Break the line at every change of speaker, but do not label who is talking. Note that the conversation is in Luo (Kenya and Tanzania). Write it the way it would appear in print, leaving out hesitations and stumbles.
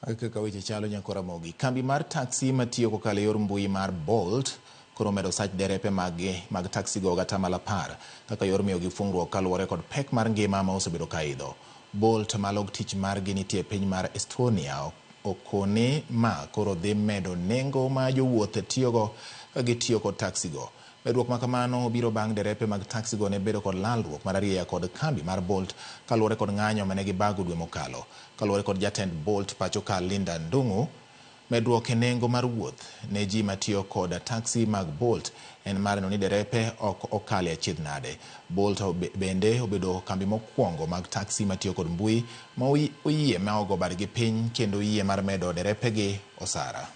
Kaka weche chalo nyakora Ramogi. Kambi mar taxi matiyo kokalo e yor mbui mar Bolt koro omedo sach derepe maggi mag taxi go gatamalo 10 kaka yor miyogi fungruok kaluwore kod pek mar ngima ma osebedo ka idho. Bolt ma log tich margi nitie e piny mar Estonia okone ma koro dhi medo nengo ma jowuoth tiyogo ka gitiyo kod taxi go. Medruok ma kamano biro bang' derepe mag taxi go ne bedo kod lalruok mar arieya kod kambi mar Bolt kaluwore kod ng'anyo mane gibago dwe mokalo. Kaluwore kod jatend Bolt pacho ka Linda Ndung'u, medruok e nengo mar wuoth ne ji matiyo kod taxi mag Bolt en mar neno ni derepe ok okale achiedh nade. Bolt bende obedo kambi mokwongo mag taxi matiyo kod mbui ma oyie ma ogo badgi piny kendo oyie mar medo derepegi osara.